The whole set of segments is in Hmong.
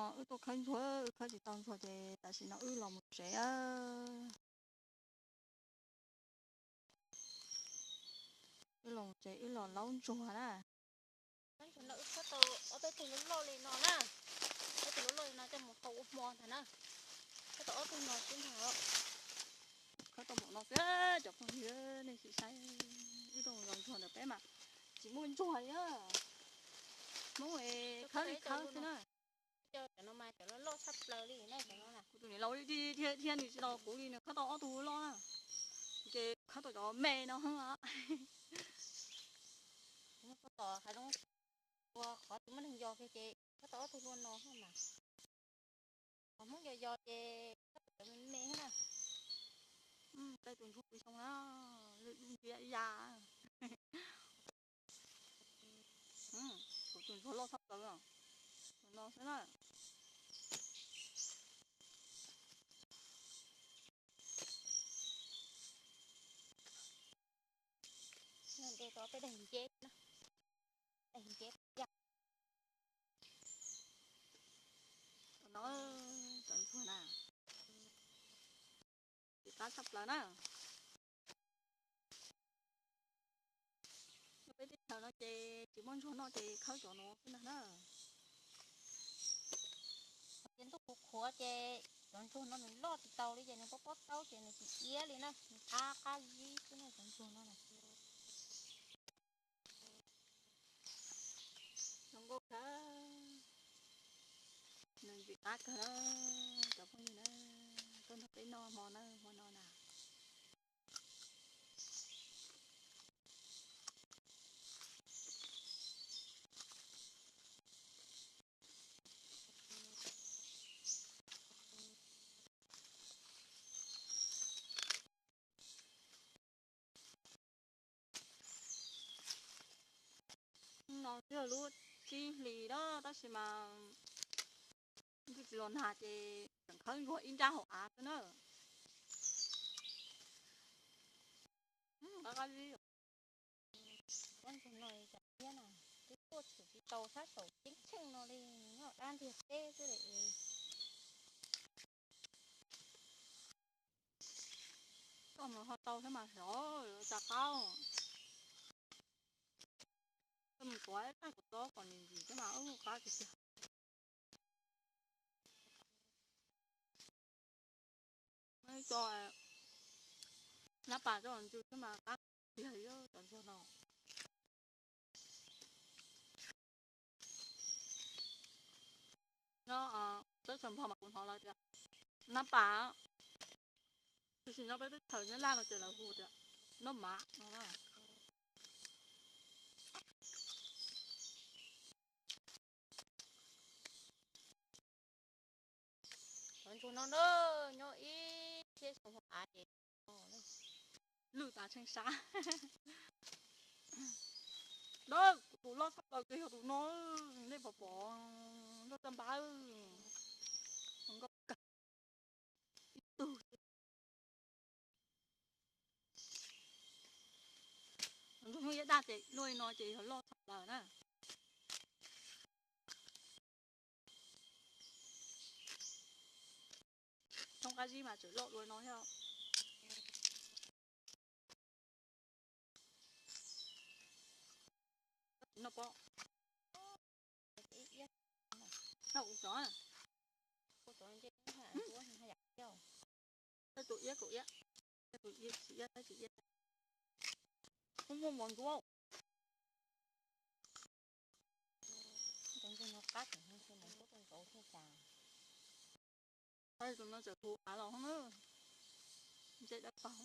Wb tuaj khawb ntsuag, wb khawb tsis tau ntsuag ces tam sim no wb los mus tsev. Wb los mus tsev, wb los laub ntsuag na. Ntsuag no wb khawb tau ob peb tug loj loj li no na. Ob tug loj loj li no coj mus hau ua hmo ntag na. Khawb tau ob tug no xwb ntag. Khawb tau npaum no xwb cov phooj ywg, nej sim saib. Wb tuaj mus zov ntsuag ntawm peb mas tsis muaj ntsuag li. Hmoob es khawb li khawb xwb na. Cov no mas cov loj loj tshaj plaws li na. Kuv tus niam laus dhia dhia nws tsis tau kuv li, nws khawb tau ob tug loj na. Ces khawb tau cov me no. Mus tom hav zoov ua qhov twg muaj neeg yos kiag ces khawb tau ob tug luaj no mas. Qhov Hmoob yos yos ces khawb tau cov me me thiab na. Tej tus ntsuag pw xyoo na, lwj lwj ntsia ib ya. Kuv tus ntsuag loj tshaj plaws, tus no xwb na. Nte tau peb daim nceb na, daim nceb yam. Tus no, cov ntsuag na, tsis qab tshaj plaws na. Peb teb chaws no ces tsis muaj ntsuag noj ces khawb cov no xwb ntag na. Ces ntuj qhuav qhuav ces cov ntsuag no nws loj tsis tau li ces nws pob pob taub ces nws tsis iab li na, nws qab qab zib xwb na cov ntsuag no na. Zoo nkauj kawg, nws ntxim qab kawg na, cov phooj ywg na, tuaj nrog peb noj hmo na, hmo no na. No twb yog lub tsib hlis na tab sis mas twb tsis los nag ces tseem khawb ntsuag ib nrab hauv av xwb na. Qab qab zib. Ob ntsuag no cas thiab na, twb tuaj tshwm tsis tau sab saum ceeb tsheej no li, nyob dab ntiag teb xwb li. Koj mus ho tau thiab mas xyov yuav tsa qab. Koj mus tuav ib tag kuv txob kom nim ntsim thiab mas ub qab tiag tiag. Muaj ib co nab pas coj los ntxw xwb mas qab tiag li cov ntsuag no. Nyob teb chaws Nplog mas kuv hnov lawv tias nab pas, tiam sis nyob peb teb chaws Nyab Laj no ces lawv hu tias nab mas no na. Cov ntsuag no na, nyob ib txhiab xyoo hauv av ces lwj tas tsheej sab. Dawb, kuv tus loj tshaj plaws ces yog tus no, nej pom pom, loj tag npab, zoo nkauj kawg. Ib tug. Ntsuag Hmoob Iab Daj ces luaj li no ces yog loj tshaj plaws na. Thoob qab zib mas tseem loj dua no thiab. Noj pob. Noj kuv cov. Tej tus iab kuv iab, tej tus iab tsis iab, tej tsis iab. Muaj mos ntsuab. Tus no tseem hu av los na, ntsej dawb paug.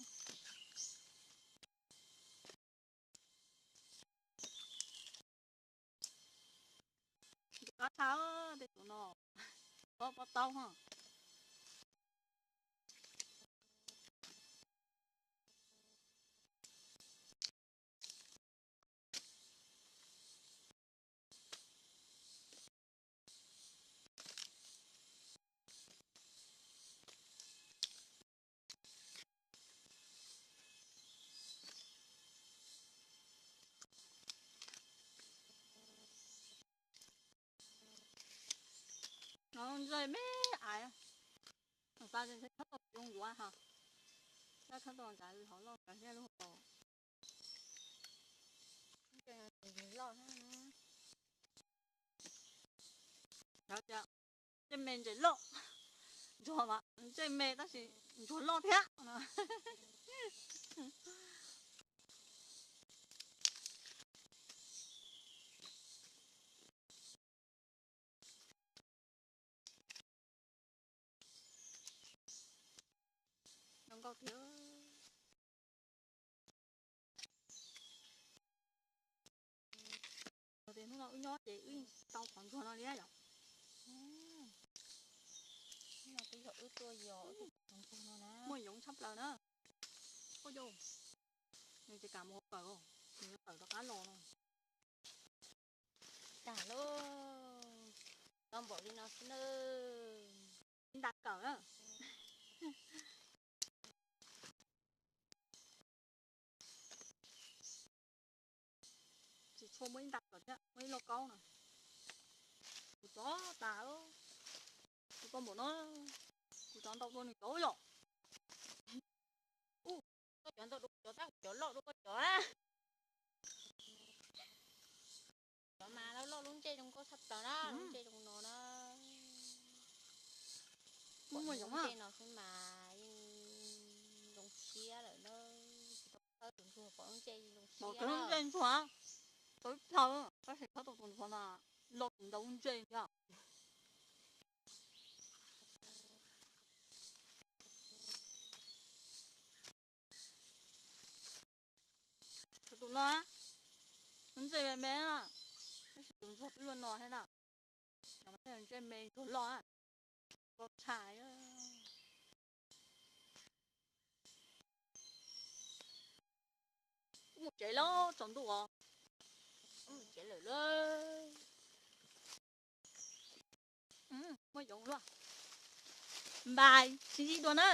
Tus qab tshaj tej tus no, pob pob taub ha. No, Ntsej me aiv, tas ntshe khawb tau zoo yuav ha. Khawb tau nkav hov loj nkav thiab lub hauv paus. Loj thiab. Ntsej me ntses loj, ntsuag mas ntsej me tab sis ntsuag loj thiab. Zoo nkauj thiab. Tias hnub no wb nyob ces wb tau qhov ntsuag no li yom. Hnub no twb yog wb tuaj yos wb tus qhov ntsuag no na. Muaj yoov tshaj plaws na. Ua cas nws tsis kam mus hauv kawm, nws yuav tawm rov qab los no. Tag lauj, tau npaum li no xwb nawb. Ib nta kawm na. Tsis tshua muaj ib nta kawm thiab, muaj ib lauj kaub no. Kuv cov tas, kuv cov npaum no, kuv cov ntau dua nws cov yom. Ub, koj cov ntau dua kuv cov, tab kuv cov loj dua koj cov. Cov mas loj loj lub ntsej zoo nkauj tshaj plaws na, lub ntsej zoo no na. Muaj yoov lub ntsej no xwb mas yeej zoo siab lawm na. Tsis tau khawb tus ntsuag pom lub ntsej zoo siab. Pom lub ntsej ntsuag, tau ib plhaw, tab sis khawb tau tus ntsuag mas loj ntau lub ntsej thiab. Tus no, lub ntsej me me, tab sis tus ntsuag twb luaj no thiab na. Ntsej me ntsuag loj, koj tshaj. Wb mus tsev lauj, tsaus ntuj os. Wb mus tsev lawm lauj. Muaj yoov luaj. Npais, sib ntsib dua na.